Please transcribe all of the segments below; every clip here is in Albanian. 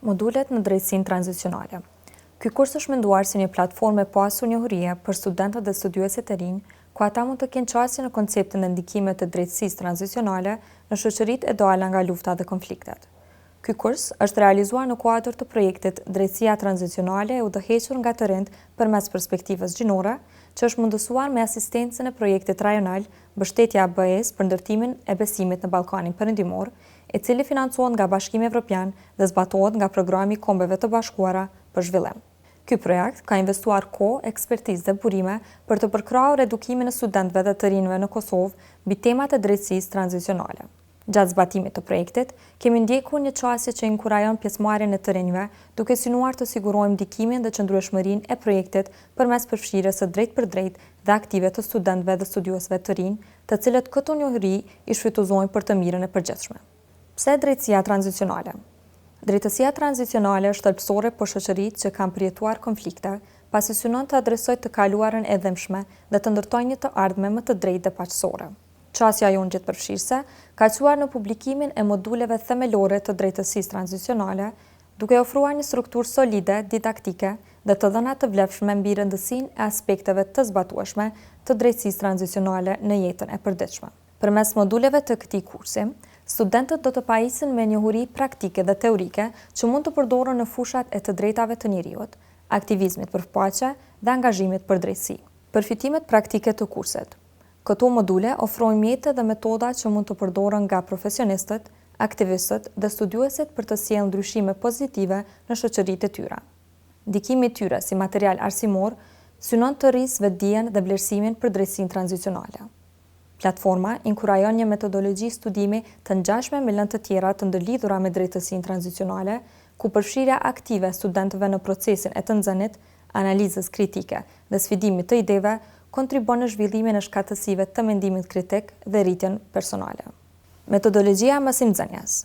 Modulet në drejtësinë tranzicionale. Ky kurs është menduar si një platformë e pasur njohurie për studentët dhe studiuesit e rinj, ku ata mund të kenë qasje në konceptin dhe ndikimet e drejtësisë tranzicionale në shoqëritë e dala nga lufta dhe konfliktet. Ky kurs është realizuar në kuadër të projektit Drejtësia tranzicionale e udhëhequr nga të rinjtë përmes perspektivës gjinore, që është mundësuar me asistencën e projektit rajonal Mbështetja e BE-së për ndërtimin e besimit në Ballkanin Perëndimor, e cili financohet nga Bashkimi Evropian dhe zbatohet nga Programi i Kombeve të Bashkuara për Zhvillim. Ky projekt ka investuar kohë, ekspertizë dhe burime për të përkrahur edukimin e studentëve dhe të rinjve në Kosovë mbi temat e drejtësisë tranzicionale. Gjatë zbatimit të projektit, kemi ndjekur një qasje që inkurajon pjesëmarrjen e të rinjve, duke synuar të sigurojmë ndikimin dhe qëndrueshmërinë e projektit përmes përfshirjes së drejtpërdrejtë dhe aktive të studentëve dhe studiuesve të rinj, të cilët këto njohuri i shfrytëzojnë për të mirën e përgjithshme. Pse drejtësia tranzicionale? Drejtësia tranzicionale është thelbësore për shoqëritë që kanë përjetuar konflikte, pasi synon të adresojë të kaluarën e dhimbshme dhe të ndërtojë një të ardhme më të drejtë dhe paqësore. Qasja jonë gjithëpërfshirëse ka çuar në publikimin e moduleve themelore të drejtësisë tranzicionale, duke ofruar një strukturë solide didaktike dhe të dhëna të vlefshme mbi rëndësinë e aspekteve të zbatueshme të drejtësisë tranzicionale në jetën e përditshme. Përmes moduleve të këtij kursi, studentët do të pajisen me njohuri praktike dhe teorike që mund të përdoren në fushat e të drejtave të njeriut, aktivizmit për paqe dhe angazhimit për drejtësi. Përfitimet praktike të kursit. Këto module ofrojnë mjete dhe metoda që mund të përdoren nga profesionistët, aktivistët dhe studiuesit për të sjellë ndryshime pozitive në shoqëritë e tyre. Ndikimi i tyre si material arsimor synon të rrisë vetëdijen dhe vlerësimin për drejtësinë tranzicionale. Platforma inkurajon një metodologji studimi të ngjashme me lëndë të tjera të ndërlidhura me drejtësinë tranzicionale, ku përfshirja aktive e studentëve në procesin e të nxënit analizës kritike dhe sfidimit të ideve kontribuon në zhvillimin e shkathtësive të mendimit kritik dhe rritjen personale. Metodologjia e mësimnxënies.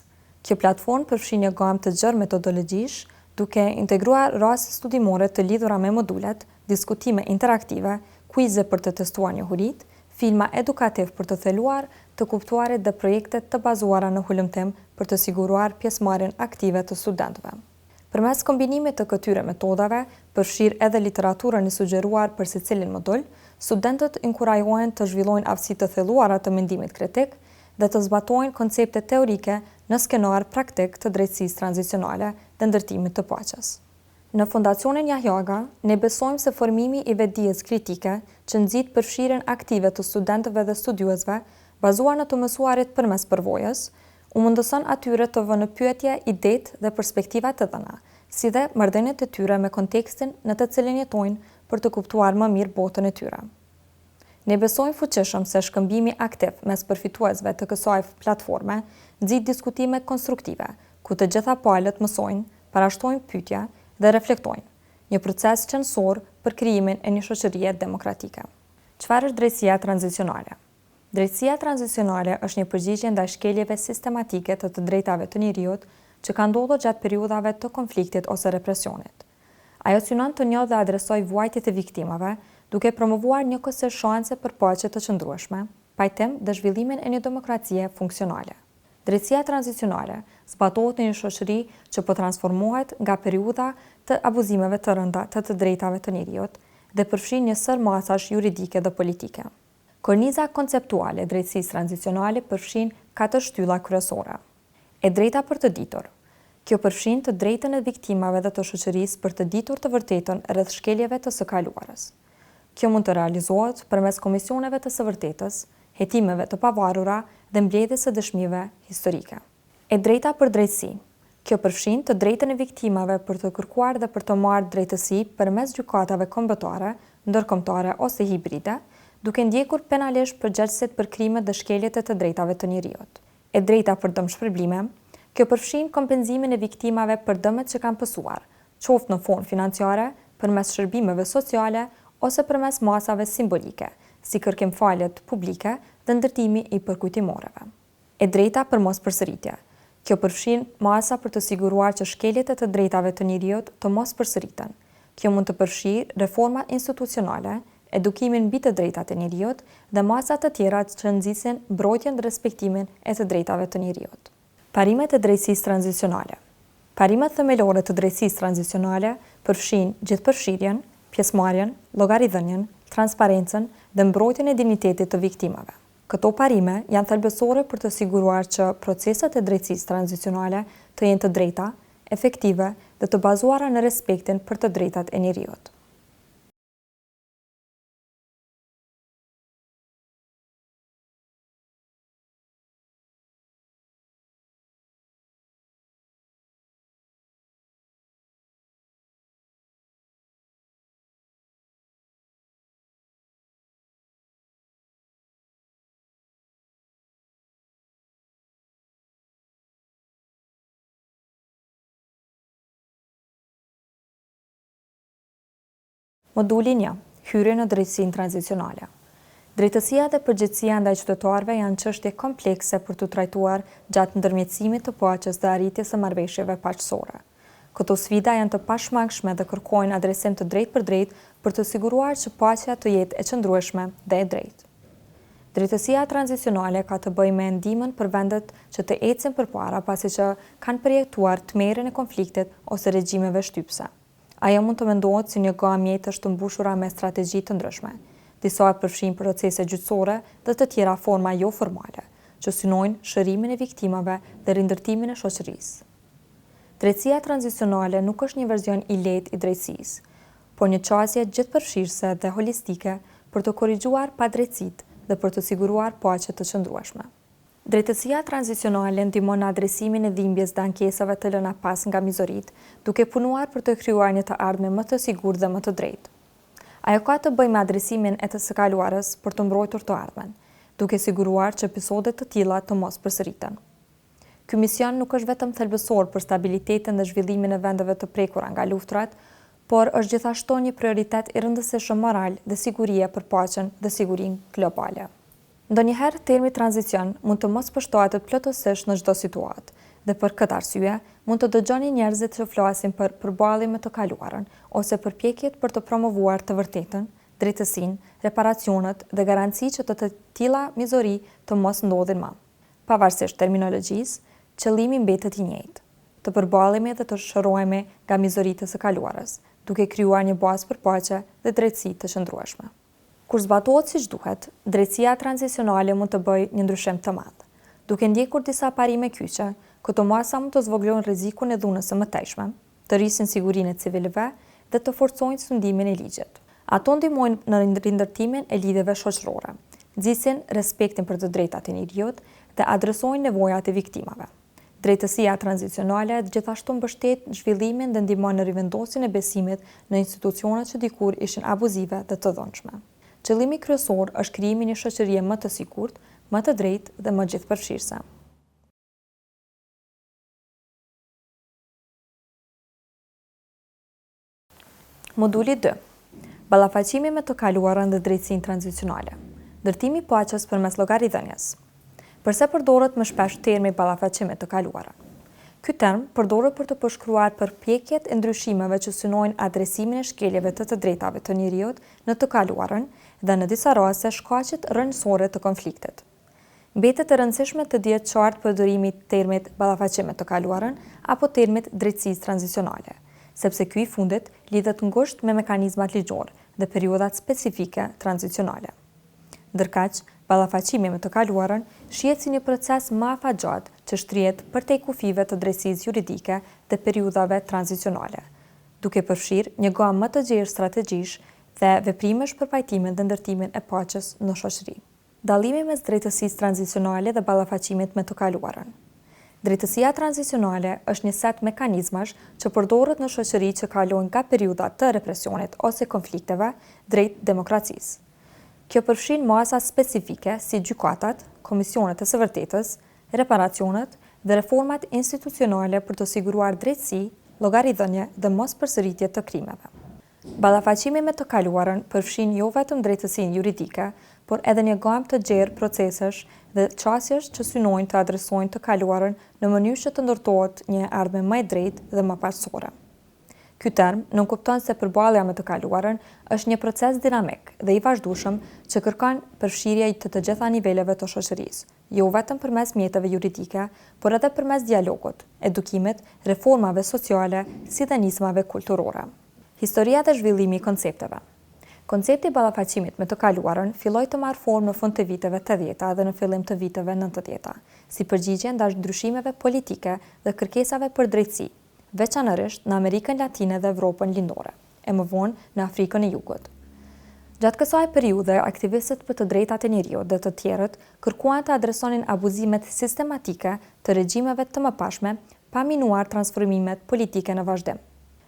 Kjo platformë përfshin një gamë të gjerë metodologjish, duke integruar raste studimore të lidhura me modulet, diskutime interaktive, kuize për të testuar njohuritë, filma edukativë për të thelluar të kuptuarit dhe projekte të bazuara në hulumtim për të siguruar pjesëmarrjen aktive të studentëve. Përmes kombinimit të këtyre metodave, përfshirë edhe literaturën e sugjeruar për secilin modul, studentët inkurajohen të zhvillojnë aftësi të thelluara të mendimit kritik dhe të zbatojnë koncepte teorike në skenarë praktikë të drejtësisë tranzicionale dhe ndërtimit të paqes. Në Fondacionin Jahjaga, ne besojmë se formimi i vetëdijes kritike, që nxit përfshirjen aktive të studentëve dhe studiuesve, bazuar në të mësuarit përmes përvojës, u mundëson atyre të vënë në pyetje idetë dhe perspektivat e dhëna, si dhe marrëdhëniet e tyre me kontekstin në të cilin jetojnë për të kuptuar më mirë botën e tyre. Ne besojmë fuqishëm se shkëmbimi aktiv mes përfituesve të kësaj platforme nxit diskutime konstruktive, ku të gjitha palët mësojnë, parashtrojnë pyetje dhe reflektojnë, një proces qenësor për krijimin e një shoqërie demokratike. Çfarë është drejtësia tranzicionale? Drejtësia tranzicionale është një përgjigje ndaj shkeljeve sistematike të të drejtave të njeriut që kanë ndodhur gjatë periudhave të konfliktit ose represionit. Ajo synon të njohë dhe adresojë vuajtjet e viktimave, duke promovuar njëkohësisht shanse për paqe të qëndrueshme, pajtim dhe zhvillimin e një demokracie funksionale. Drejtësia tranzicionale zbatohet në një shoqëri që po transformohet nga periudha të abuzimeve të rënda të të drejtave të njeriut dhe përfshin një sërë masash juridike dhe politike. Korniza konceptuale e drejtësisë tranzicionale përfshin katër shtylla kryesore. E drejta për të ditur. Kjo përfshin të drejtën e viktimave dhe të shoqërisë për të ditur të vërtetën rreth shkeljeve të së kaluarës. Kjo mund të realizohet përmes komisioneve të së vërtetës, hetimeve të pavarura dhe mbledhjes së dëshmive historike. E drejta për drejtësi. Kjo përfshin të drejtën e viktimave për të kërkuar dhe për të marrë drejtësi përmes gjykatave kombëtare, ndërkombëtare ose hibride, duke ndjekur penalisht përgjegjësit për krimet dhe shkeljet e të drejtave të njeriut. E drejta për dëmshpërblime. Kjo përfshin kompensimin e viktimave për dëmet që kanë pësuar, qoftë në formë financiare, përmes shërbimeve sociale ose përmes masave simbolike, si kërkim-faljet publike dhe ndërtimi i përkujtimoreve. E drejta për mospërsëritje. Kjo përfshin masa për të siguruar që shkeljet e të drejtave të njeriut të mos përsëriten. Kjo mund të përfshijë reforma institucionale, edukimin mbi të drejtat e njeriut dhe masa të tjera që nxisin mbrojtjen dhe respektimin e të drejtave të njeriut. Parimet e drejtësisë tranzicionale. Parimet themelore të drejtësisë tranzicionale përfshijnë gjithëpërfshirjen, pjesëmarrjen, llogaridhënien, transparencën dhe mbrojtjen e dinjitetit të viktimave. Këto parime janë thelbësore për të siguruar që proceset e drejtësisë tranzicionale të jenë të drejta, efektive dhe të bazuara në respektin për të drejtat e njeriut. Moduli një, Hyrje në drejtësinë tranzicionale. Drejtësia dhe përgjegjësia ndaj qytetarëve janë çështje komplekse për t'u trajtuar gjatë ndërmjetësimit të paqes dhe arritjes së marrëveshjeve paqësore. Këto sfida janë të pashmangshme dhe kërkojnë adresim të drejtpërdrejtë për të siguruar që paqja të jetë e qëndrueshme dhe e drejtë. Drejtësia tranzicionale ka të bëjë me ndihmën për vendet që të ecin përpara pasi që kanë përjetuar tmerrin e konfliktit ose regjimeve shtypëse. Ajo mund të mendohet si një gamë mjetesh të mbushura me strategji të ndryshme. Disa përfshijnë procese gjyqësore dhe të tjera forma joformale, që synojnë shërimin e viktimave dhe rindërtimin e shoqërisë. Drejtësia tranzicionale nuk është një version i lehtë i drejtësisë, por një qasje gjithëpërfshirëse dhe holistike për të korrigjuar padrejtësitë dhe për të siguruar paqe të qëndrueshme. Drejtësia tranzicionale ndihmon në adresimin e dhimbjes dhe ankesave të lëna pas nga mizoritë, duke punuar për të krijuar një të ardhme më të sigurt dhe më të drejtë. Ajo ka të bëjë me adresimin e të së kaluarës për të mbrojtur të ardhmen, duke siguruar që episode të tilla të mos përsëriten. Ky mision nuk është vetëm thelbësor për stabilitetin dhe zhvillimin e vendeve të prekura nga luftërat, por është gjithashtu një prioritet i rëndësishëm moral dhe sigurie për paqen dhe sigurinë globale. Ndonjëherë termi tranzicion mund të mos përshtatet plotësisht në çdo situatë, dhe për këtë arsye, mund të dëgjoni njerëzit që flasin për përballje me të kaluarën ose përpjekjet për të promovuar të vërtetën, drejtësinë, reparacionet dhe garanci që të tilla mizori të mos ndodhin më. Pavarësisht terminologjisë, qëllimi mbetet i njëjtë, të përballemi dhe të shërohemi nga mizoritë e së kaluarës, duke krijuar një bazë për paqe dhe drejtësi të qëndrueshme. Kur zbatohet siç duhet, drejtësia tranzicionale mund të bëjë një ndryshim të madh. Duke ndjekur disa parime kyçe, këto masa mund të zvogëlojnë rrezikun e dhunës së mëtejshme, të rrisin sigurinë e civilëve dhe të forcojnë sundimin e ligjit. Ato ndihmojnë në rindërtimin e lidhjeve shoqërore, nxisin respektin për të drejtat e njeriut dhe adresojnë nevojat e viktimave. Drejtësia tranzicionale gjithashtu mbështet zhvillimin dhe ndihmon në rivendosjen e besimit në institucionet që dikur ishin abuzive dhe të dhunshme. Qëllimi kryesor është krijimi i një shoqërie më të sigurt, më të drejtë dhe më gjithëpërfshirëse. Moduli dy. Ballafaqimi me të kaluarën dhe drejtësinë tranzicionale. Ndërtimi i paqes përmes llogaridhënies. Përse përdoret më shpesh termi ballafaqim me të kaluarën? Ky term përdoret për të përshkruar përpjekjet e ndryshimeve që synojnë adresimin e shkeljeve të të drejtave të njeriut në të kaluarën dhe në disa raste shkaqet rrënjësore të konfliktit. Mbetet e rëndësishme të dihet qartë përdorimi i termit ballafaqim me të kaluarën apo termit drejtësisë tranzicionale, sepse ky i fundit lidhet ngushtë me mekanizmat ligjorë dhe periudhat specifike tranzicionale. Ndërkaq, ballafaqimi me të kaluarën shihet si një proces më afatgjatë që shtrihet përtej kufijve të drejtësisë juridike dhe periudhave tranzicionale, duke përfshirë një gamë më të gjerë strategjish dhe veprimesh për pajtimin dhe ndërtimin e paqes në shoqëri. Dallimi mes drejtësisë tranzicionale dhe ballafaqimit me të kaluarën. Drejtësia tranzicionale është një set mekanizmash që përdoret në shoqëri që kalojnë nga periudha të represionit ose konflikteve drejt demokracisë. Kjo përfshin masa specifike si gjykatat, komisionet e së vërtetës, reparacionet dhe reformat institucionale për të siguruar drejtësi, llogaridhënie dhe mospërsëritje të krimeve. Ballafaqimi me të kaluarën përfshin jo vetëm drejtësinë juridike, por edhe një gamë të gjerë procesesh dhe qasjesh që synojnë të adresojnë të kaluarën në mënyrë që të ndërtohet një e ardhme më e drejtë dhe më paqësore. Ky term nënkupton se përballja me të kaluarën është një proces dinamik dhe i vazhdueshëm që kërkon përfshirje të të gjitha niveleve të shoqërisë, jo vetëm përmes mjeteve juridike, por edhe përmes dialogut, edukimit, reformave sociale si dhe nismave kulturore. Historia dhe zhvillimi i koncepteve. Koncepti i ballafaqimit me të kaluarën filloi të marrë formë në fund të viteve tetëdhjeta dhe në fillim të viteve nëntëdhjeta, si përgjigje ndaj ndryshimeve politike dhe kërkesave për drejtësi, veçanërisht në Amerikën Latine dhe Evropën Lindore, e më vonë në Afrikën e Jugut. Gjatë kësaj periudhe, aktivistët për të drejtat e njeriut dhe të tjerët kërkuan të adresonin abuzimet sistematike të regjimeve të mëparshme pa minuar transformimet politike në vazhdim.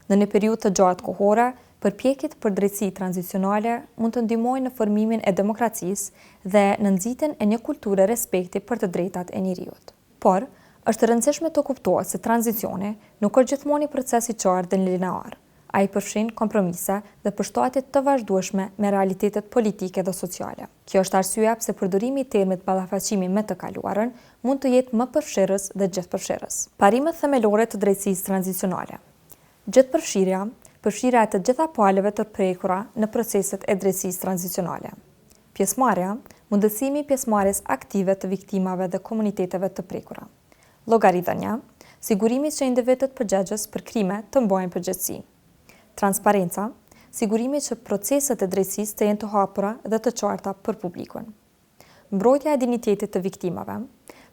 Në një periudhë të gjatë kohore, përpjekjet për drejtësi tranzicionale mund të ndihmojnë në formimin e demokracisë dhe në nxitjen e një kulture respekti për të drejtat e njeriut. Por, është e rëndësishme të kuptohet se tranzicioni nuk është gjithmonë një proces i qartë dhe linear. Ai përfshin kompromise dhe përshtatje të vazhdueshme me realitetet politike dhe sociale. Kjo është arsyeja pse përdorimi i termit ballafaqimi me të kaluarën mund të jetë më përfshirës dhe gjithëpërfshirës. Parimet themelore të drejtësisë tranzicionale. Gjithëpërfshirja, përfshirja e të gjitha palëve të prekura në proceset e drejtësisë tranzicionale. Pjesëmarrja, mundësimi i pjesëmarrjes aktive të viktimave dhe komuniteteve të prekura. Llogaridhënia, sigurimi që individët përgjegjës për krime të mbajnë përgjegjësi. Transparenca, sigurimi që proceset e drejtësisë të jenë të hapura dhe të qarta për publikun. Mbrojtja e dinjitetit të viktimave,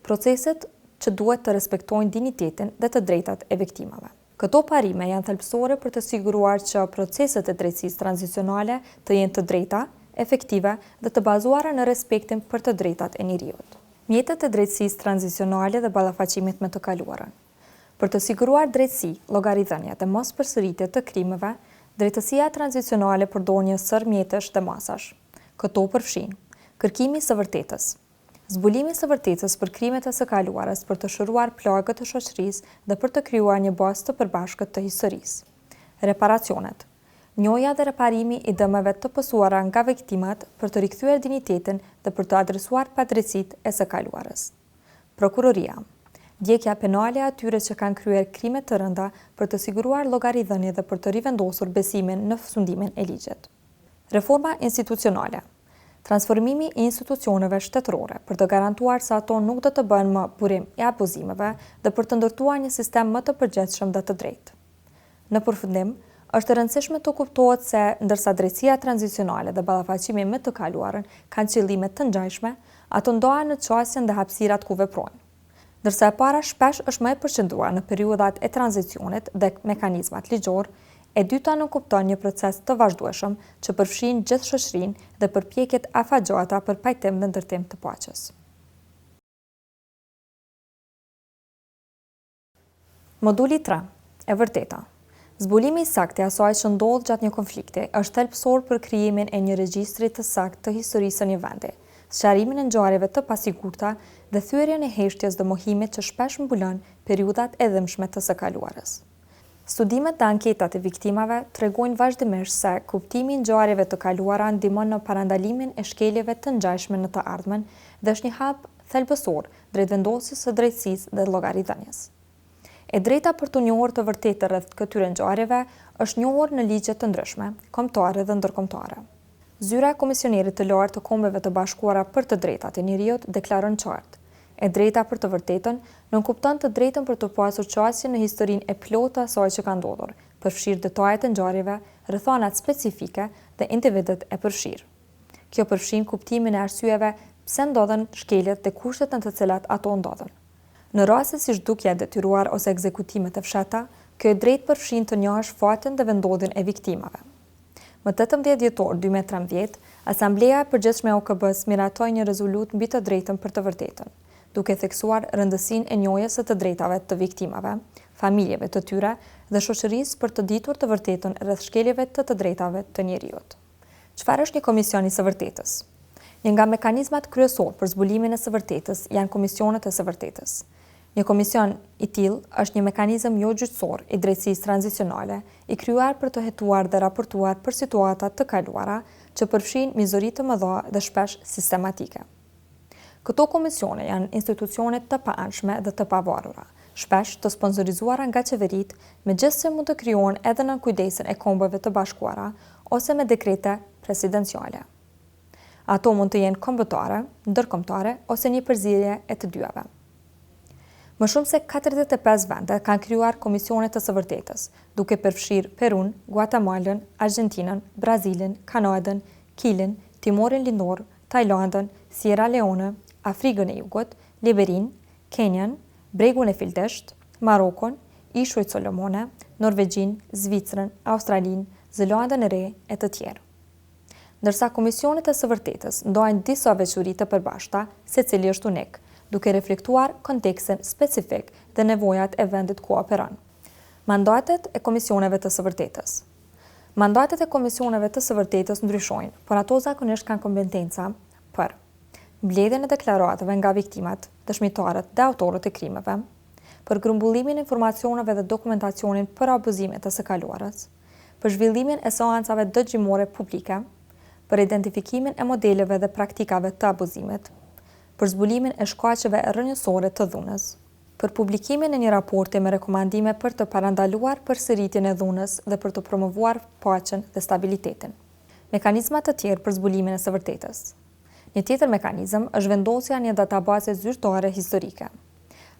proceset që duhet të respektojnë dinjitetin dhe të drejtat e viktimave. Këto parime janë thelbësore për të siguruar që proceset e drejtësisë tranzicionale të jenë të drejta, efektive dhe të bazuara në respektin për të drejtat e njeriut. Mjetet e drejtësisë tranzicionale dhe ballafaqimit me të kaluarën. Për të siguruar drejtësi, llogaridhënie dhe mospërsëritje të krimeve, drejtësia tranzicionale përdor një sërë mjetesh dhe masash. Këto përfshijnë, Kërkimi i së vërtetës, Zbulimi i së vërtetës për krimet e së kaluarës për të shëruar plagët e shoqërisë dhe për të krijuar një bazë të përbashkët të historisë. Reparacionet. Njohja dhe reparimi i dëmeve të pësuara nga viktimat për të rikthyer dinjitetin dhe për të adresuar padrejtësitë e së kaluarës. Prokuroria. Ndjekja penale e atyre që kanë kryer krime të rënda për të siguruar llogaridhënie dhe për të rivendosur besimin në sundimin e ligjit. Reforma institucionale. Transformimi i institucioneve shtetërore për të garantuar se ato nuk do të bëhen më burim i abuzimeve dhe për të ndërtuar një sistem më të përgjegjshëm dhe të drejtë. Në përfundim, është e rëndësishme të kuptohet se, ndërsa drejtësia tranzicionale dhe ballafaqimi me të kaluarën kanë qëllime të ngjashme, ato ndahen në qasjen dhe hapësirat ku veprojnë. Ndërsa e para shpesh është më e përqendruar në periudhat e tranzicionit dhe mekanizmat ligjorë, e dyta nënkupton një proces të vazhdueshëm që përfshin gjithë shoqërinë dhe përpjekjet afatgjata për pajtim dhe ndërtim të paqes. Moduli 3. E vërteta. Zbulimi i saktë i asaj që ndodh gjatë një konflikti është thelbësor për krijimin e një regjistri të saktë të historisë së një vendi, sqarimin e ngjarjeve të pasigurta dhe thyerjen e heshtjes dhe mohimit që shpesh mbulon periudhat e dhimbshme të së kaluarës. Studimet dhe anketat e viktimave tregojnë vazhdimisht se kuptimi i ngjarjeve të kaluara ndihmon në parandalimin e shkeljeve të ngjashme në të ardhmen dhe është një hap thelbësor drejt vendosjes së drejtësisë dhe llogaridhënies. E drejta për të njohur të vërtetën rreth këtyre ngjarjeve është njohur në ligje të ndryshme, kombëtare dhe ndërkombëtare. Zyra e Komisionerit të Lartë të Kombeve të Bashkuara për të Drejtat e Njeriut deklaron qartë, E drejta për të vërtetën nënkupton të drejtën për të pasur qasje në historinë e plotë të asaj që ka ndodhur, përfshirë detajet e ngjarjeve, rrethanat specifike dhe individët e përfshirë. Kjo përfshin kuptimin e arsyeve pse ndodhën shkeljet dhe kushtet në të cilat ato ndodhën. Në raste si zhdukja e detyruar ose ekzekutimet e fshehta, kjo e drejtë përfshin të njohësh fatin dhe vendndodhjen e viktimave. Më 18 dhjetor 2013, Asambleja e Përgjithshme e OKB-së miratoi një rezolutë mbi të drejtën për të vërtetën, duke theksuar rëndësinë e njohjes së të drejtave të viktimave, familjeve të tyre dhe shoqërisë për të ditur të vërtetën rreth shkeljeve të të drejtave të njeriut. Çfarë është një komision i së vërtetës? Një nga mekanizmat kryesorë për zbulimin e së vërtetës janë komisionet e së vërtetës. Një komision i tillë është një mekanizëm jo gjyqësor i drejtësisë tranzicionale, i krijuar për të hetuar dhe raportuar për situata të kaluara që përfshijnë mizori të mëdha dhe shpesh sistematike. Këto komisione janë institucione të paanshme dhe të pavarura, shpesh të sponsorizuara nga qeveritë, megjithëse mund të krijohen edhe nën kujdesin e Kombeve të Bashkuara ose me dekrete presidenciale. Ato mund të jenë kombëtare, ndërkombëtare ose një përzierje e të dyjave. Më shumë se 45 vende kanë krijuar komisione të së vërtetës, duke përfshirë Perunë, Guatemalën, Argjentinën, Brazilin, Kanadën, Kilin, Timorin Lindor, Tajlandën, Sierra Leone, Afrikën e Jugut, Liberinë, Kenian, Bregun e Fildishtë, Marokun, Ishujt Solomone, Norvegjinë, Zvicrën, Australinë, Zelandën e Re e të tjerë. Ndërsa komisionet e së vërtetës ndajnë disa veçori të përbashkëta, secili është unik, duke reflektuar kontekstin specifik dhe nevojat e vendit ku operon. Mandatet e komisioneve të së vërtetës Mandatet e komisioneve të së vërtetës ndryshojnë, por ato zakonisht kanë kompetenca për mbledhjen e deklaratave nga viktimat, dëshmitarët dhe autorët e krimeve, për grumbullimin e informacioneve dhe dokumentacionin për abuzimet e së kaluarës, për zhvillimin e seancave dëgjimore publike, për identifikimin e modeleve dhe praktikave të abuzimit, për zbulimin e shkaqeve rrënjësore të dhunës, për publikimin e një raporti me rekomandime për të parandaluar përsëritjen e dhunës dhe për të promovuar paqen dhe stabilitetin. Mekanizma të tjerë për zbulimin e së vërtetës. Një tjetër mekanizëm është vendosja e një databaze zyrtare historike.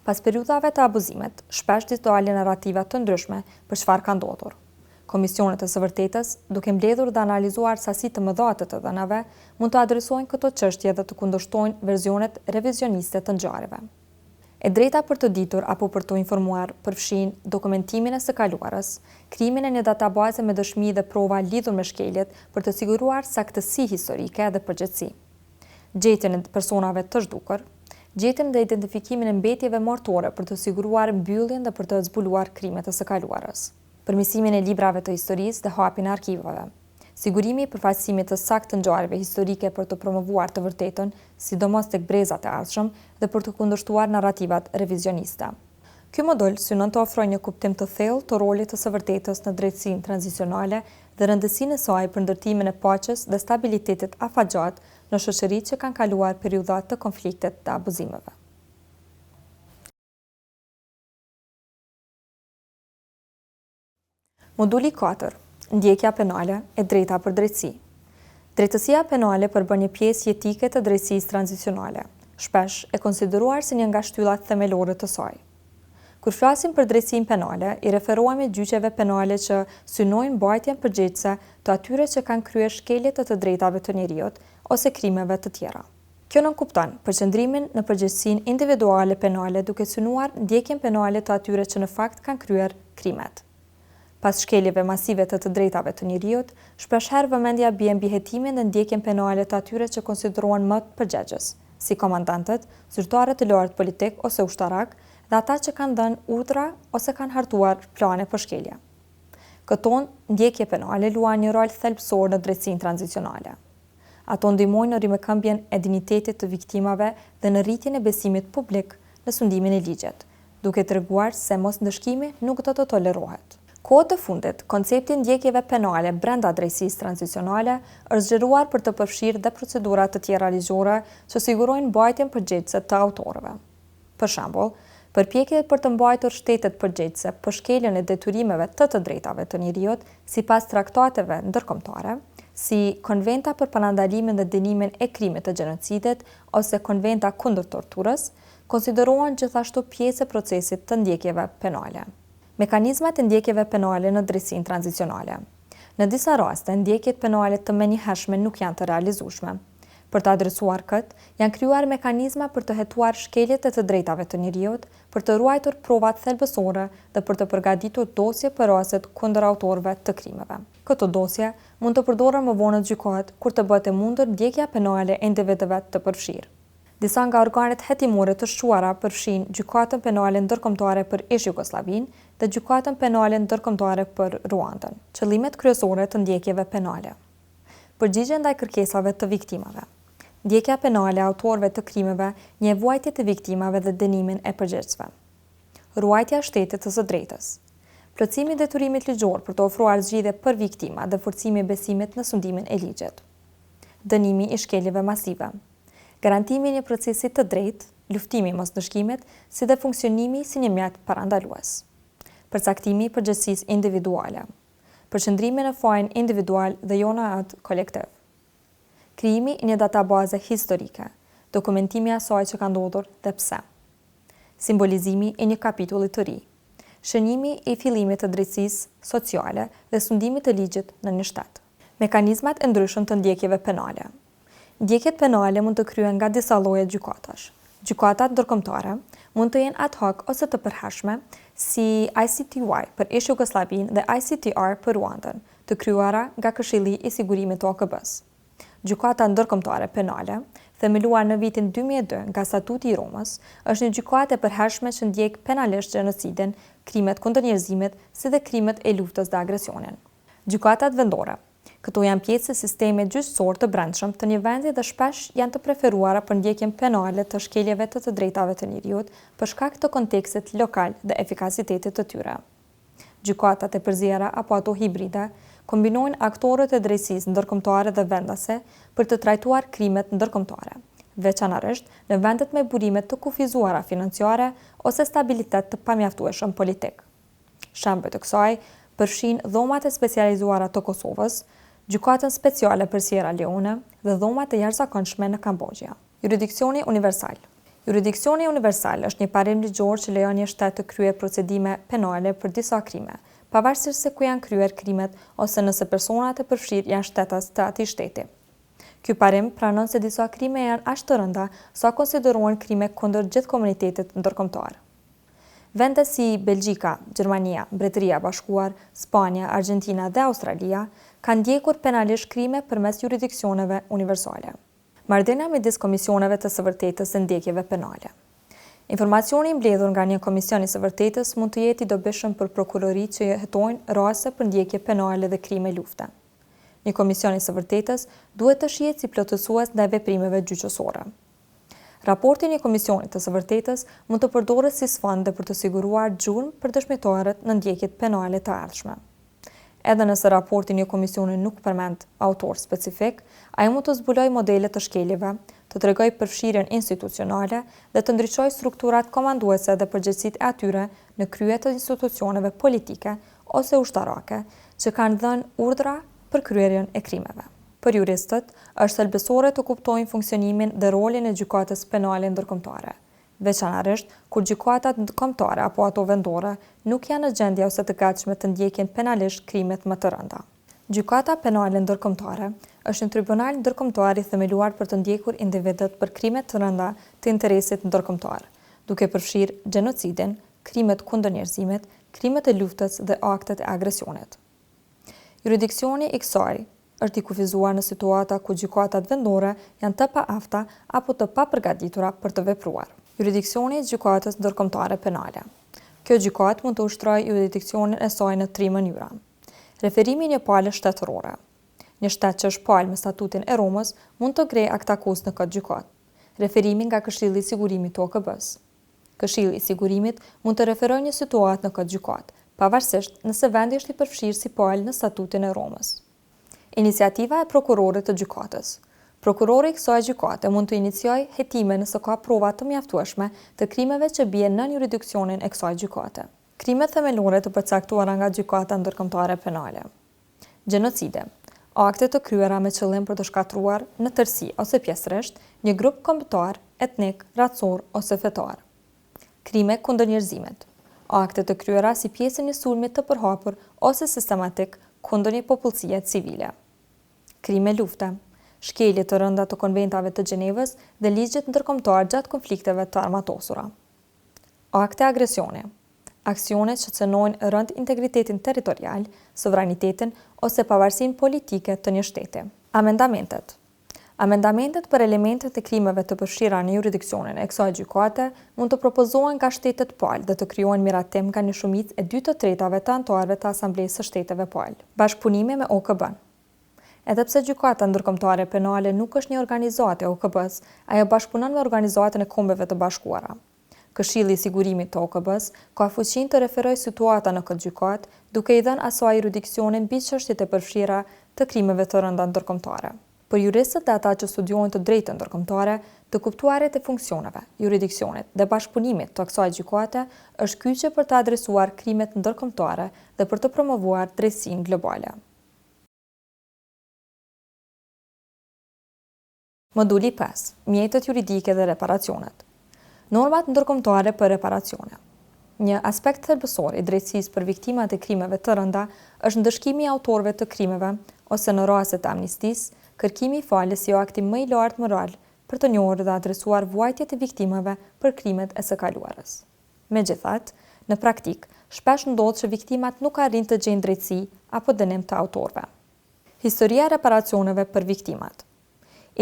Pas periudhave të abuzimit, shpesh dalin narrativa të ndryshme për çfarë ka ndodhur. Komisionet e së vërtetës, duke mbledhur dhe analizuar sasi të mëdha të të dhënave, mund të adresojnë këto çështje dhe të kundërshtojnë versionet revizioniste të ngjarjeve. E drejta për të ditur apo për t'u informuar përfshin dokumentimin e së kaluarës, krijimin e një databaze me dëshmi dhe prova lidhur me shkeljet për të siguruar saktësi historike dhe përgjegjësi. Gjetjen e personave të zhdukur, gjetjen dhe identifikimin e mbetjeve mortore për të siguruar mbylljen dhe për të zbuluar krimet e së kaluarës. Përmirësimin e librave të historisë dhe hapjen e arkivave. Sigurimi i përfaqësimit të saktë të ngjarjeve historike për të promovuar të vërtetën, sidomos tek brezat e ardhshëm, dhe për të kundërshtuar narrativat revizioniste. Ky modul synon të ofrojë një kuptim të thellë të rolit të së vërtetës në drejtësinë tranzicionale dhe rëndësinë e saj për ndërtimin e paqes dhe stabilitetit afatgjatë në shoqëritë që kanë kaluar periudha të konfliktit dhe abuzimeve. Moduli 4, Ndjekja penale, e drejta për drejtësi. Drejtësia penale përbën një pjesë jetike të drejtësisë tranzicionale, shpesh e konsideruar si një nga shtyllat themelore të saj. Kur flasim për drejtësinë penale, i referohemi gjyqeve penale që synojnë mbajtjen përgjegjëse të atyre që kanë kryer shkelje të të drejtave të njeriut ose krimeve të tjera. Kjo nënkupton përqendrimin në përgjegjësinë individuale penale duke synuar ndjekjen penale të atyre që në fakt kanë kryer krimet. Pas shkeljeve masive të të drejtave të njeriut, shpeshherë vëmendja bie mbi hetimin dhe ndjekjen penale të atyre që konsiderohen më përgjegjës, si komandantët, zyrtarët e lartë politikë ose ushtarakë dhe ata që kanë dhënë urdhra ose kanë hartuar plane për shkelje. Këto ndjekje penale luajnë një rol thelbësor në drejtësinë tranzicionale. Ato ndihmojnë në rimëkëmbjen e dinjitetit të viktimave dhe në rritjen e besimit publik në sundimin e ligjit, duke treguar se mosndëshkimi nuk do të tolerohet. Kohët e fundit, koncepti i ndjekjeve penale brenda drejtësisë tranzicionale është zgjeruar për të përfshirë dhe procedura të tjera ligjore që sigurojnë mbajtjen përgjegjëse të autorëve. Për shembull, përpjekjet për të mbajtur shtetet përgjegjëse për shkeljen e detyrimeve të të drejtave të njeriut sipas traktateve ndërkombëtare, si Konventa për Parandalimin dhe Dënimin e Krimit të Gjenocidit ose Konventa kundër Torturës, konsiderohen gjithashtu pjesë e procesit të ndjekjeve penale. Mekanizmat e ndjekjeve penale në drejtësinë tranzicionale. Në disa raste, ndjekjet penale të menjëhershme nuk janë të realizueshme. Për të adresuar këtë, janë krijuar mekanizma për të hetuar shkeljet e të drejtave të njeriut, për të ruajtur provat thelbësore dhe për të përgatitur dosje për rastet kundër autorëve të krimeve. Këto dosje mund të përdoren më vonë në gjykatë kur të bëhet e mundur ndjekja penale e individëve të përfshirë. Disa nga organet hetimore të shquara përfshijnë Gjykatën Penale Ndërkombëtare për ish-Jugosllavinë dhe Gjykatën Penale Ndërkombëtare për Ruandën. Qëllimet kryesore të ndjekjeve penale. Përgjigje ndaj kërkesave të viktimave. Ndjekja penale e autorëve të krimeve njeh vuajtjet e viktimave dhe dënimin e përgjegjësve. Ruajtja e shtetit të së drejtës. Plotësimi i detyrimit ligjor për të ofruar zgjidhje për viktimat dhe forcimi i besimit në sundimin e ligjit. Dënimi i shkeljeve masive. Garantimi i një procesi të drejtë. Luftimi i mosndëshkimit, si dhe funksionimi si një mjet parandalues. Përcaktimi i përgjegjësisë individuale. Përqendrimi në fajin individual dhe jo në atë kolektiv. Krijimi i një databaze historike, dokumentimi i asaj që ka ndodhur dhe pse. Simbolizimi i një kapitulli të ri. Shënimi i fillimit të drejtësisë sociale dhe sundimit të ligjit në një shtet. Mekanizmat e ndryshëm të ndjekjeve penale. Ndjekjet penale mund të kryhen nga disa lloje gjykatash. Gjykatat ndërkombëtare mund të jenë ad hoc ose të përhershme, si ICTY për ish-Jugosllavinë dhe ICTR për Ruandën, të krijuara nga Këshilli i Sigurimit të OKB-së. Gjykata Ndërkombëtare Penale, themeluar në vitin 2002 nga Statuti i Romës, është një gjykatë e përhershme që ndjek penalisht gjenocidin, krimet kundër njerëzimit, si dhe krimet e luftës dhe agresionin. Gjykatat vendore. Këto janë pjesë e sistemit gjyqësor të brendshëm të një vendi dhe shpesh janë të preferuara për ndjekjen penale të shkeljeve të të drejtave të njeriut për shkak të kontekstit lokal dhe efikasitetit të tyre. Gjykatat e përziera apo ato hibride kombinojnë aktorët e drejtësisë ndërkombëtare dhe vendase për të trajtuar krimet ndërkombëtare, veçanërisht në vendet me burime të kufizuara financiare ose stabilitet të pamjaftueshëm politik. Shembuj të kësaj përfshijnë Dhomat e Specializuara të Kosovës, Gjykatën Speciale për Sierra Leone dhe Dhomat e Jashtëzakonshme në Kamboxhia. Juridiksioni universal. Juridiksioni universal është një parim ligjor që lejon një shtet të kryejë procedime penale për disa krime, pavarësisht se ku janë kryer krimet ose nëse personat e përfshirë janë shtetas të atij shteti. Ky parim pranon se disa krime janë aq të rënda sa konsiderohen krime kundër gjithë komunitetit ndërkombëtar. Vende si Belgjika, Gjermania, Mbretëria e Bashkuar, Spanja, Argjentina dhe Australia kanë ndjekur penalisht krime përmes juridiksioneve universale. Marrëdhënia midis komisioneve të së vërtetës dhe ndjekjeve penale. Informacioni i mbledhur nga një komision i së vërtetës mund të jetë i dobishëm për prokuroritë që hetojnë raste për ndjekje penale dhe krime lufte. Një komision i së vërtetës duhet të shihet si plotësues ndaj veprimeve gjyqësore. Raporti i një komisioni të së vërtetës mund të përdoret si sfond dhe për të siguruar gjurmë për dëshmitarët në ndjekjet penale të ardhshme. Edhe nëse raporti i një komisioni nuk përmend autorë specifikë, ai mund të zbulojë modele të shkeljeve, të tregojë përfshirjen institucionale dhe të ndriçojë strukturat komanduese dhe përgjegjësitë e atyre në krye të institucioneve politike ose ushtarake që kanë dhënë urdhra për kryerjen e krimeve. Për juristët, është thelbësore të kuptojnë funksionimin dhe rolin e Gjykatës Penale Ndërkombëtare, veçanërisht kur gjykatat kombëtare apo ato vendore nuk janë në gjendje ose të gatshme të ndjekin penalisht krimet më të rënda. Gjykata Penale Ndërkombëtare është një tribunal ndërkombëtar i themeluar për të ndjekur individët për krime të rënda të interesit ndërkombëtar, duke përfshirë gjenocidin, krimet kundër njerëzimit, krimet e luftës dhe aktet e agresionit. Juridiksioni i kësaj është i kufizuar në situata ku gjykatat vendore janë të paafta apo të papërgatitura për të vepruar. Juridiksioni i Gjykatës Ndërkombëtare Penale. Kjo gjykatë mund të ushtrojë juridiksionin e saj në tri mënyra. Referimi i një pale shtetërore. Një shtet që është palë me Statutin e Romës mund të ngrejë aktakuzë në këtë gjykatë. Referimi nga Këshilli i Sigurimit të OKB-së. Këshilli i Sigurimit mund të referojë një situatë në këtë gjykatë, pavarësisht nëse vendi është i përfshirë si palë në Statutin e Romës. Iniciativa e prokurorit të gjykatës. Prokurori i kësaj gjykate mund të iniciojë hetime nëse ka prova të mjaftueshme të krimeve që bien nën juridiksionin e kësaj gjykate. Krimet themelore të përcaktuara nga Gjykata Ndërkombëtare Penale. Gjenocidi, akte të kryera me qëllim për të shkatërruar, në tërësi ose pjesërisht, një grup kombëtar, etnik, racor ose fetar. Krime kundër njerëzimit, akte të kryera si pjesë e një sulmi të përhapur ose sistematik kundër një popullsie civile. Krime lufte, shkelje të rënda të Konventave të Gjenevës dhe ligjit ndërkombëtar gjatë konflikteve të armatosura. Akte agresioni, aksione që cenojnë rëndë integritetin territorial, sovranitetin ose pavarësinë politike të një shteti. Amendamentet. Amendamentet për elementet e krimeve të përfshira në juridiksionin e kësaj gjykate mund të propozohen nga shtetet palë dhe të krijojnë miratim nga një shumicë e dy të tretave të anëtarëve të Asamblesë së Shteteve Palë. Bashkëpunimi me OKB-në. Edhe pse Gjykata Ndërkombëtare Penale nuk është një organizatë e OKB-së, ajo bashkëpunon me Organizatën e Kombeve të Bashkuara. Këshilli i Sigurimit të OKB-së ka fuqinë të referojë situata në këtë gjykatë, duke i dhënë asaj juridiksionin mbi çështjet e përfshira të krimeve të rënda ndërkombëtare. Për juristët dhe ata që studiojnë të drejtën ndërkombëtare, të kuptuarit e funksioneve, juridiksionit dhe bashkëpunimit të kësaj gjykate është kyçe për të adresuar krimet ndërkombëtare dhe për të promovuar drejtësinë globale. Moduli 5, Mjetet juridike dhe reparacionet. Normat ndërkombëtare për reparacione. Një aspekt thelbësor i drejtësisë për viktimat e krimeve të rënda është ndëshkimi i autorëve të krimeve ose në raste të amnistisë, kërkimi i faljes si akti më i lartë moral për të njohur dhe adresuar vuajtjet e viktimave për krimet e së kaluarës. Megjithatë, në praktikë, shpesh ndodh që viktimat nuk arrijnë të gjejnë drejtësi apo dënim të autorëve. Historia e reparacioneve për viktimat.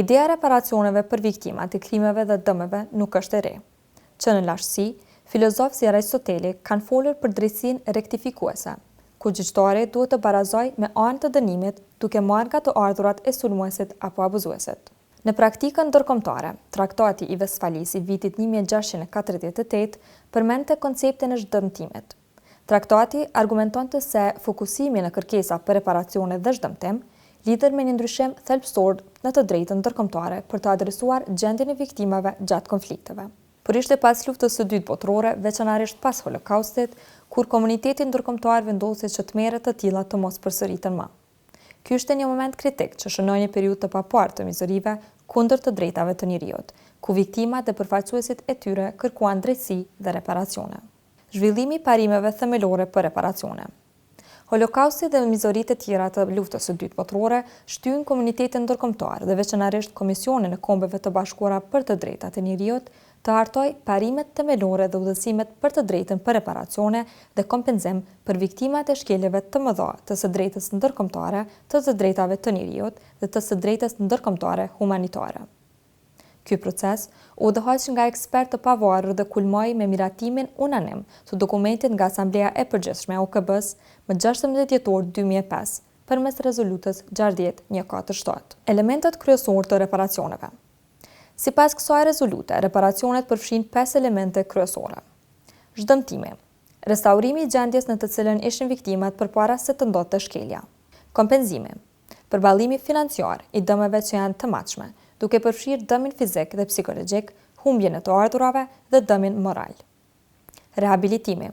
Ideja e reparacioneve për viktimat e krimeve dhe dëmeve nuk është e re. Që në lashtësi, filozofë si Aristoteli kanë folur për drejtësinë rektifikuese, ku gjyqtari duhet të barazojë me anë të dënimit duke marrë nga të ardhurat e sulmuesit apo abuzuesit. Në praktikën ndërkombëtare, Traktati i Vestfalisë i vitit 1648 përmendte konceptin e zhdëmtimit. Traktati argumentonte se fokusimi në kërkesa për reparacione dhe zhdëmtim lidhet me një ndryshim thelbësor në të drejtën ndërkombëtare për të adresuar gjendjen e viktimave gjatë konflikteve. Por ishte pas Luftës së Dytë Botërore, veçanërisht pas Holokaustit, kur komuniteti ndërkombëtar vendosi që tmerre të tilla të mos përsëriten më. Ky ishte një moment kritik që shënoi një periudhë të paparë të mizorive kundër të drejtave të njeriut, ku viktimat dhe përfaqësuesit e tyre kërkuan drejtësi dhe reparacione. Zhvillimi i parimeve themelore për reparacione. Holokausti dhe mizoritë e tjera të Luftës së Dytë Botërore shtynë komunitetin ndërkombëtar dhe veçanërisht Komisionin e Kombeve të Bashkuara për të Drejtat e Njeriut të hartojë parimet themelore dhe udhëzimet për të drejtën për reparacione dhe kompenzim për viktimat e shkeljeve të mëdha të së drejtës ndërkombëtare të të drejtave të njeriut dhe të së drejtës ndërkombëtare humanitare. Ky proces u udhëhoq nga ekspertë të pavarur dhe kulmoi me miratimin unanim të dokumentit nga Asambleja e Përgjithshme e OKB-së më 16 dhjetor 2005 përmes rezolutës 6147. Elementët kryesorë të reparacioneve. Sipas kësaj rezolute, reparacionet përfshijnë pesë elemente kryesore. Zhdëmtimi. Restaurimi i gjendjes në të cilën ishin viktimat përpara se të ndodhte shkelja. Kompenzimi. Përballimi financiar i dëmeve që janë të matshme, duke përfshirë dëmin fizik dhe psikologjik, humbjen e të ardhurave dhe dëmin moral. Rehabilitimi.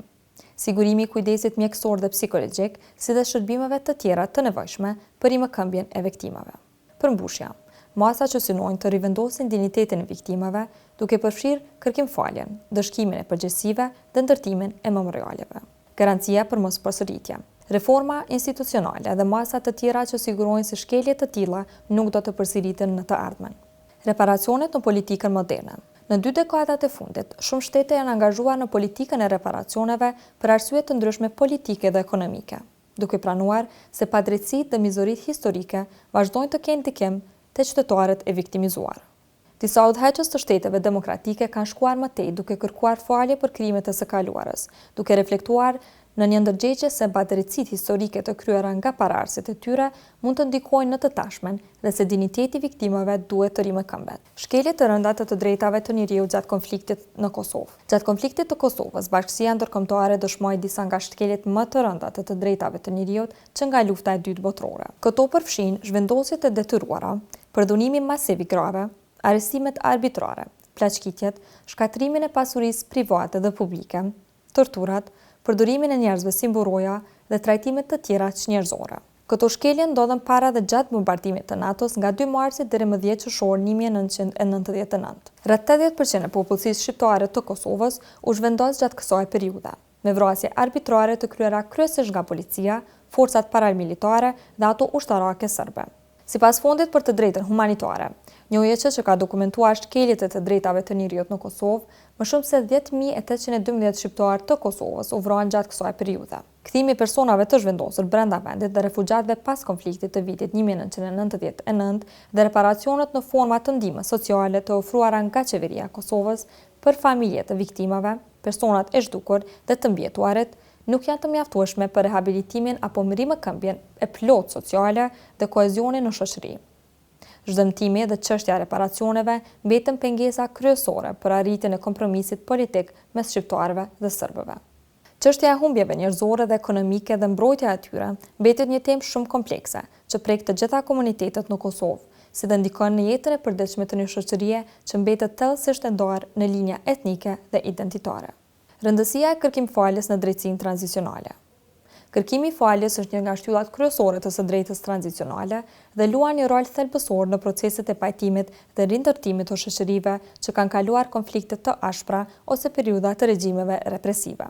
Sigurimi i kujdesit mjekësor dhe psikologjik, si dhe shërbimeve të tjera të nevojshme për rimëkëmbjen e viktimave. Përmbushja. Masa që synojnë të rivendosin dinjitetin e viktimave, duke përfshirë kërkimfaljen, ndëshkimin e përgjegjësive dhe ndërtimin e memorialeve. Garancia për mospërsëritje. Reforma institucionale dhe masa të tjera që sigurojnë se shkelje të tilla nuk do të përsëriten në të ardhmen. Reparacionet në politikën moderne. Në dy dekadat e fundit, shumë shtete janë angazhuar në politikën e reparacioneve për arsye të ndryshme politike dhe ekonomike, duke pranuar se padrejtësitë dhe mizoritë historike vazhdojnë të kenë ndikim te qytetarët e viktimizuar. Disa udhëheqës të shteteve demokratike kanë shkuar më tej duke kërkuar falje për krimet e së kaluarës, duke reflektuar në një ndërgjegje se padrejtësitë historike të kryera nga paraardhësit e tyre mund të ndikojnë në të tashmen dhe se dinjiteti i viktimave duhet të rimëkëmbet. Shkelje të rënda të të drejtave të njeriut gjatë konfliktit në Kosovë. Gjatë konfliktit të Kosovës, bashkësia ndërkombëtare dëshmoi disa nga shkeljet më të rënda të të drejtave të njeriut që nga Lufta e Dytë Botërore. Këto përfshijnë zhvendosjet e detyruara, përdhunimi masiv i grave, arrestimet arbitrare, plaçkitjet, shkatërrimin e pasurisë private dhe publike, torturat, përdorimin e njerëzve si mburoja dhe trajtime të tjera çnjerëzore. Këto shkelje ndodhën para dhe gjatë bombardimit të NATO-s nga 2 marsi deri më 10 qershor 1999. Rreth 80% e popullsisë shqiptare të Kosovës u zhvendos gjatë kësaj periudhe, me vrasje arbitrare të kryera kryesisht nga policia, forcat paramilitare dhe ato ushtarake serbe. Sipas Fondit për të Drejtën Humanitare, një OJQ që ka dokumentuar shkeljet e të drejtave të njeriut në Kosovë, më shumë se 10.812 shqiptarë të Kosovës u vranë gjatë kësaj periudhe. Kthimi i personave të zhvendosur brenda vendit dhe refugjatëve pas konfliktit të vitit 1999 dhe reparacionet në forma të ndihmës sociale të ofruara nga Qeveria e Kosovës për familjet e viktimave, personat e zhdukur dhe të mbijetuarit, nuk janë të mjaftueshme për rehabilitimin apo rimëkëmbjen e plotë sociale dhe kohezionin në shoqëri. Zhdëmtimi dhe çështja e reparacioneve mbeten pengesa kryesore për arritjen e kompromisit politik mes shqiptarëve dhe serbëve. Çështja e humbjeve njerëzore dhe ekonomike dhe mbrojtja e tyre mbetet një temë shumë komplekse, që prek të gjitha komunitetet në Kosovë. si dhe ndikon në jetën e përditshme të një shoqërie që mbetet thellësisht e ndarë në linja etnike dhe identitare. Rëndësia e kërkim-faljes në drejtësinë tranzicionale. Kërkimi i faljes është një nga shtyllat kryesore të së drejtës tranzicionale dhe luan një rol thelbësor në proceset e pajtimit dhe rindërtimit të shoqërive që kanë kaluar konflikte të ashpra ose periudha të regjimeve represive.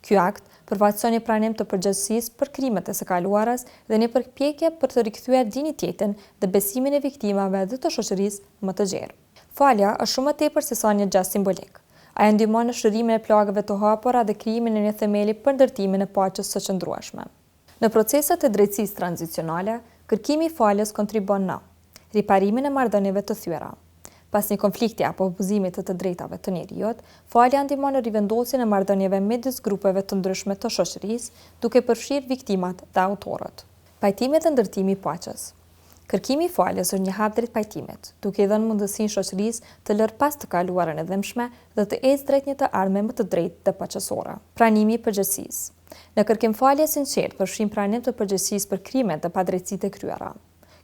Ky akt përfaqëson një pranim të përgjegjësisë për krimet e së kaluarës dhe një përpjekje për të rikthyer dinjitetin dhe besimin e viktimave dhe të shoqërisë më të gjerë. Falja është shumë më tepër sesa një gjest simbolik. Ajo ndihmon në shërimin e plagëve të hapura dhe krijimin e një themeli për ndërtimin e paqes së qëndrueshme. Në proceset e drejtësisë tranzicionale, kërkimi i faljes kontribuon në riparimin e marrëdhënieve të thyera. Pas një konflikti apo abuzimi të të drejtave të njeriut, falja ndihmon në rivendosjen e marrëdhënieve midis grupeve të ndryshme të shoqërisë, duke përfshirë viktimat dhe autorët. Pajtimi dhe ndërtimi i paqes. Kërkimi i faljes është një hap drejt pajtimit, duke i dhënë mundësinë shoqërisë të lërë pas të kaluarën e dhimbshme dhe të ecë drejt një të ardhme më të drejtë dhe paqësore. Pranimi i përgjegjësisë. Në kërkim falje e sinqertë përfshin pranim të përgjegjësisë për krimet dhe padrejtësitë e kryera.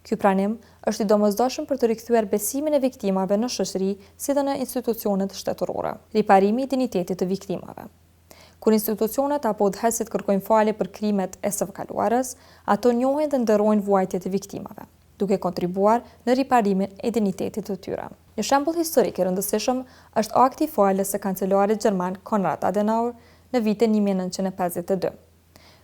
Ky pranim është i domosdoshëm për të rikthyer besimin e viktimave në shoqëri si dhe në institucionet shtetërore. Riparimi i dinjitetit të viktimave. Kur institucionet apo udhëheqësit kërkojnë falje për krimet e së kaluarës, ato njohin dhe nderojnë vuajtjet e viktimave, duke kontribuar në riparimin e dinjitetit të tyre. Një shembull historik i rëndësishëm është akti i faljes së kancelarit gjerman Konrad Adenauer në vitin 1952.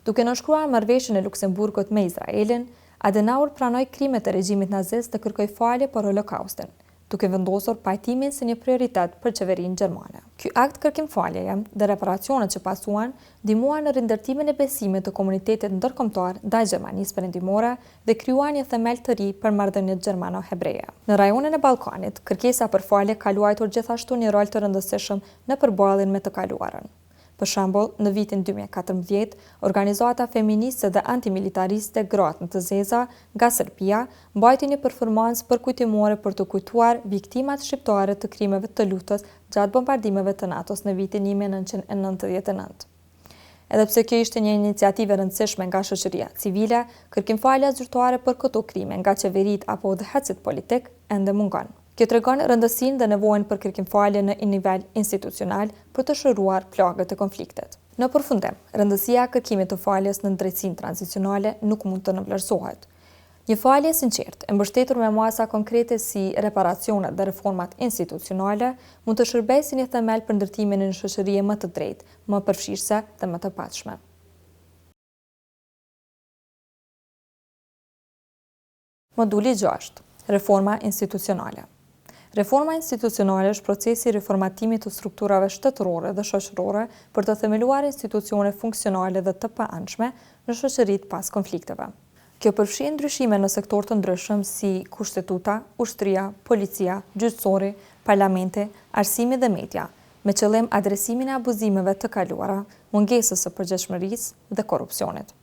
Duke nënshkruar Marrëveshjen e Luksemburgut me Izraelin, Adenauer pranoi krimet e regjimit nazist dhe kërkoi falje për Holokaustin, duke vendosur pajtimin si një prioritet për qeverinë gjermane. Ky akt kërkimfaljeje dhe reparacionet që pasuan ndihmuan në rindërtimin e besimit të komunitetit ndërkombëtar ndaj Gjermanisë Perëndimore dhe krijuan një themel të ri për marrëdhëniet gjermano-hebreje. Në rajonin e Ballkanit, kërkesa për falje ka luajtur gjithashtu një rol të rëndësishëm në përballjen me të kaluarën. Për shembull, në vitin 2014, organizata feministe dhe antimilitariste Gratë në të Zeza nga Serbia mbajti një performancë përkujtimore për të kujtuar viktimat shqiptare të krimeve të luftës gjatë bombardimeve të NATO-s në vitin 1999. Edhe pse kjo ishte një iniciativë e rëndësishme nga shoqëria civile, kërkimfalja zyrtare për këto krime nga qeveritë apo udhëheqësit politikë ende mungon. Kjo tregon rëndësinë dhe nevojën për kërkimfalje në nivel institucional për të shëruar plagët e konfliktit. Në përfundim, rëndësia e kërkimit të faljes në drejtësinë tranzicionale nuk mund të nënvlerësohet. Një falje e sinqertë, e mbështetur me masa konkrete si reparacionet dhe reformat institucionale, mund të shërbejë si një themel për ndërtimin e një shoqërie më të drejtë, më përfshirëse dhe më të paqshme. Moduli 6. Reforma institucionale. Reforma institucionale është procesi i reformatimit të strukturave shtetërore dhe shoqërore për të themeluar institucione funksionale dhe të paanshme në shoqëritë pas konflikteve. Kjo përfshin ndryshime në sektorë të ndryshëm si kushtetuta, ushtria, policia, gjyqësori, parlamenti, arsimi dhe media, me qëllim adresimin e abuzimeve të kaluara, mungesës së përgjegjshmërisë dhe korrupsionit.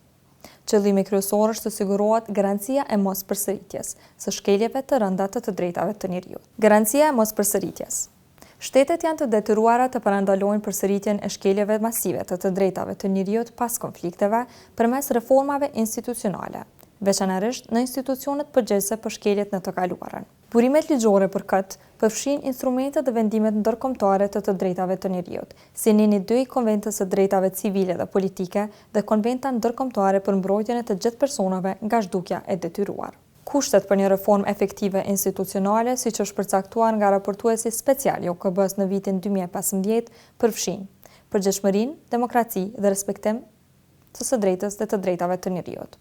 Qëllimi kryesor është të sigurohet garancia e mospërsëritjes së shkeljeve të rënda të të drejtave të njeriut. Garancia e mospërsëritjes. Shtetet janë të detyruara të parandalojnë përsëritjen e shkeljeve masive të të drejtave të njeriut pas konflikteve përmes reformave institucionale, veçanërisht në institucionet përgjegjëse për shkeljet në të kaluarën. Burimet ligjore për këtë përfshijnë instrumentet dhe vendimet ndërkombëtare të të drejtave të njeriut, si Neni dy i Konventës së Drejtave Civile dhe Politike dhe Konventa Ndërkombëtare për Mbrojtjen e të Gjithë Personave nga Zhdukja e Detyruar. Kushtet për një reformë efektive institucionale, siç është përcaktuar nga raportuesi special i OKB-së në vitin 2015, përfshijnë, përgjegjshmërinë, demokraci dhe respektim të së drejtës dhe të drejtave të njeriut.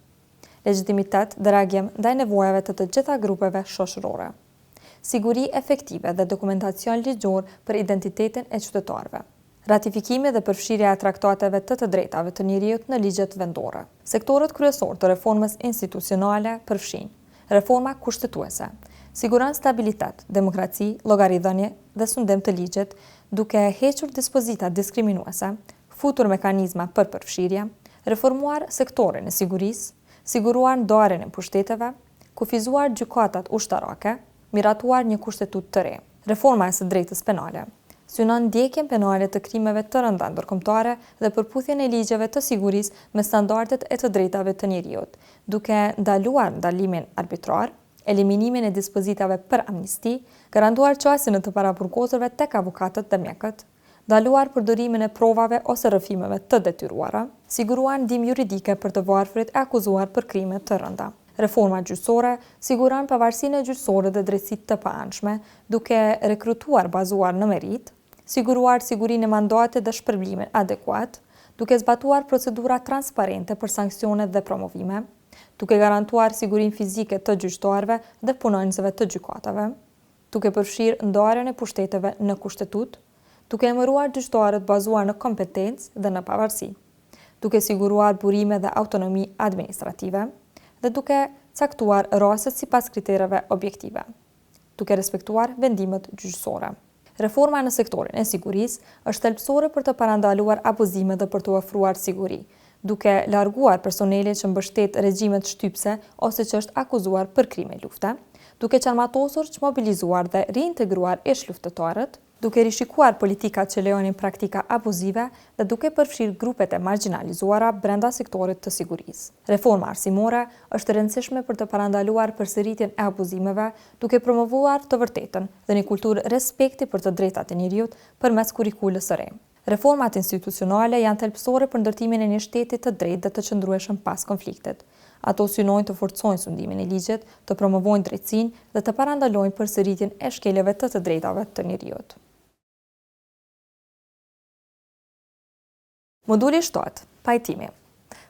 Legjitimitet dhe reagim ndaj nevojave të të gjitha grupeve shoqërore. Siguri efektive dhe dokumentacion ligjor për identitetin e qytetarëve. Ratifikimi dhe përfshirja e traktateve të të drejtave të njeriut në ligjet vendore. Sektorët kryesorë të reformës institucionale përfshijnë, Reforma kushtetuese. Siguron stabilitet, demokraci, llogaridhënie dhe sundim të ligjit, duke hequr dispozitat diskriminuese, futur mekanizma për përfshirje, reformuar sektorin e sigurisë, siguruar ndarjen e pushteteve, kufizuar gjykatat ushtarake, miratuar një kushtetutë të re. Reforma e së drejtës penale synon ndjekjen penale të krimeve të rënda ndërkombëtare dhe përputhjen e ligjeve të sigurisë me standardet e të drejtave të njeriut, duke ndaluar ndalimin arbitrar, Eliminimin e dispozitave për amnisti, garantuar qasjen e të paraburgosurve tek avokatët dhe mjekët, ndaluar përdorimin e provave ose rrëfimeve të detyruara, siguruar ndihmë juridike për të varfrit e akuzuar për krime të rënda. Reforma gjyqësore siguron pavarësinë e gjyqësorit dhe drejtësi të paanshme, duke rekrutuar bazuar në meritë, siguruar sigurinë e mandatit dhe shpërblimin adekuat, duke zbatuar procedura transparente për sanksionet dhe promovime, duke garantuar sigurinë fizike të gjyqtarëve dhe punonjësve të gjykatave, duke përfshirë ndarjen e pushteteve në Kushtetutë, duke emëruar gjyqtarët bazuar në kompetencë dhe në pavarësi, duke siguruar burime dhe autonomi administrative dhe duke caktuar rastet sipas kritereve objektive, duke respektuar vendimet gjyqësore. Reforma në sektorin e sigurisë është thelbësore për të parandaluar abuzimet dhe për të ofruar siguri, duke larguar personelin që mbështet regjimet shtypëse ose që është akuzuar për krime lufte, duke çarmatosur, çmobilizuar dhe riintegruar ish-luftëtarët, duke rishikuar politikat që lejonin praktika abuzive dhe duke përfshirë grupet e margjinalizuara brenda sektorit të sigurisë. Reforma arsimore është e rëndësishme për të parandaluar përsëritjen e abuzimeve, duke promovuar të vërtetën dhe një kulturë respekti për të drejtat e njeriut përmes kurrikulës së re. Reformat institucionale janë thelbësore për ndërtimin e një shteti të drejtë dhe të qëndrueshëm pas konfliktit. Ato synojnë të forcojnë sundimin e ligjit, të promovojnë drejtësinë dhe të parandalojnë përsëritjen e shkeljeve të të drejtave të njeriut. Moduli 7, Pajtimi.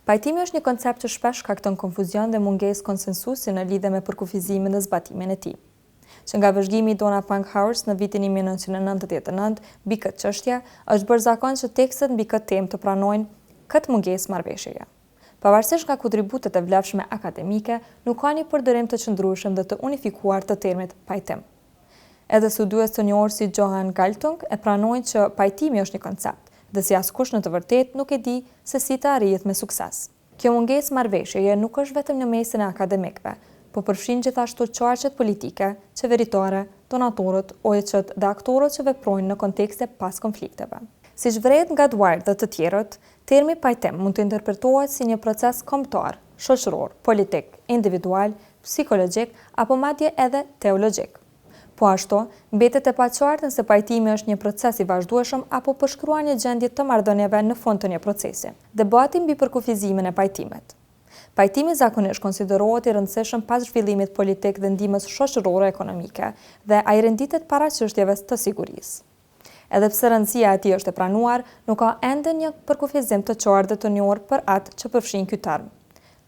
Pajtimi është një koncept që shpesh shkakton konfuzion dhe mungesë konsensusi në lidhje me përkufizimin dhe zbatimin e tij. Që nga vëzhgimi i Donna Pankhurst në vitin 1999 mbi këtë çështje, është bërë zakon që tekstet mbi këtë temë të pranojnë këtë mungesë marrëveshjeje. Pavarësisht nga kontributet e vlefshme akademike, nuk ka një përdorim të qëndrueshëm dhe të unifikuar të termit pajtim. Edhe studiues të njohur si Johan Galtung e pranojnë që pajtimi është një koncept, dhe si askush në të vërtetë nuk e di se si të arrihet me sukses. Kjo mungesë marrëveshjeje nuk është vetëm në mesin e akademikëve, po përfshin gjithashtu qarqet politike, qeveritare, donatorët, OJQ-të dhe aktorët që veprojnë në kontekste pas konflikteve. Siç vërehet nga Dwyer dhe të tjerët, termi pajtim mund të interpretohet si një proces kombëtar, shoqëror, politik, individual, psikologjik apo madje edhe teologjik. Po ashtu, mbetet e paqartë nëse pajtimi është një proces i vazhdueshëm apo përshkruan një gjendje të marrëdhënieve në fund të një procesi. Debati mbi përkufizimin e pajtimit. Pajtimi zakonisht konsiderohet i rëndësishëm pas zhvillimit politik dhe ndihmës shoqërore ekonomike dhe ai renditet para çështjeve të sigurisë. Edhe pse rëndësia e tij është e pranuar, nuk ka ende një përkufizim të qartë dhe të njohur për atë që përfshin ky term.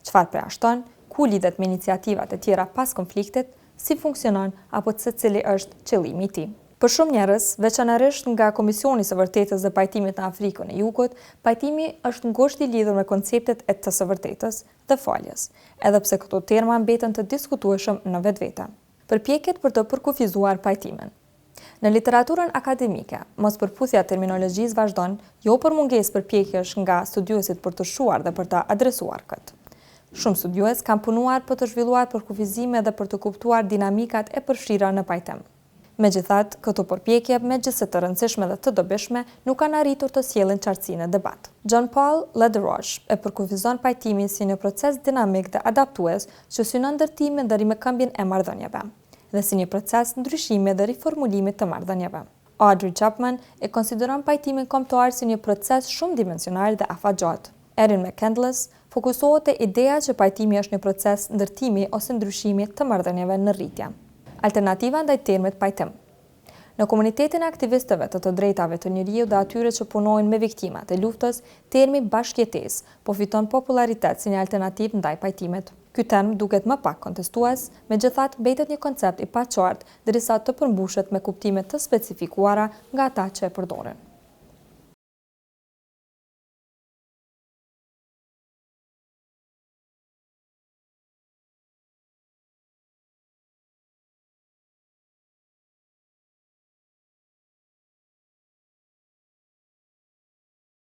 Çfarë përjashton, ku lidhet me iniciativat e tjera pas konfliktit, si funksionon apo se cili është qëllimi i tij. Për shumë njerëz, veçanërisht nga Komisioni i së Vërtetës dhe Pajtimit në Afrikën e Jugut, pajtimi është ngushtë i lidhur me konceptet e të së vërtetës dhe faljes, edhe pse këto terma mbeten të diskutueshëm në vetvete. Përpjekjet për të përkufizuar pajtimin. Në literaturën akademike, mospërputhja e terminologjisë vazhdon, jo për mungesë përpjekjesh nga studiuesit për të shuar dhe për ta adresuar këtë. Shumë studiues kanë punuar për të zhvilluar përkufizime dhe për të kuptuar dinamikat e përfshira në pajtim. Megjithatë, këto përpjekje, megjithëse të rëndësishme dhe të dobishme, nuk kanë arritur të sjellin qartësi në debat. John Paul LeDeRoche e përkufizon pajtimin si një proces dinamik dhe adaptues që synon ndërtimin dhe rimëkëmbjen e marrëdhënieve. dhe si një proces ndryshimi dhe riformulimi të marrëdhënieve. Audrey Chapman e konsideron pajtimin kombëtar si një proces shumëdimensional dhe afatgjatë. Erin McCandless fokusohet te ideja që pajtimi është një proces ndërtimi ose ndryshimi të marrëdhënieve në rritje. Alternativa ndaj termit pajtim. Në komunitetin e aktivistëve të të drejtave të njeriut dhe atyre që punojnë me viktimat e luftës, termi bashkëjetesë po fiton popullaritet si një alternativë ndaj pajtimit. Ky term duket më pak kontestues, megjithatë mbetet një koncept i paqartë derisa të përmbushet me kuptime të specifikuara nga ata që e përdorin.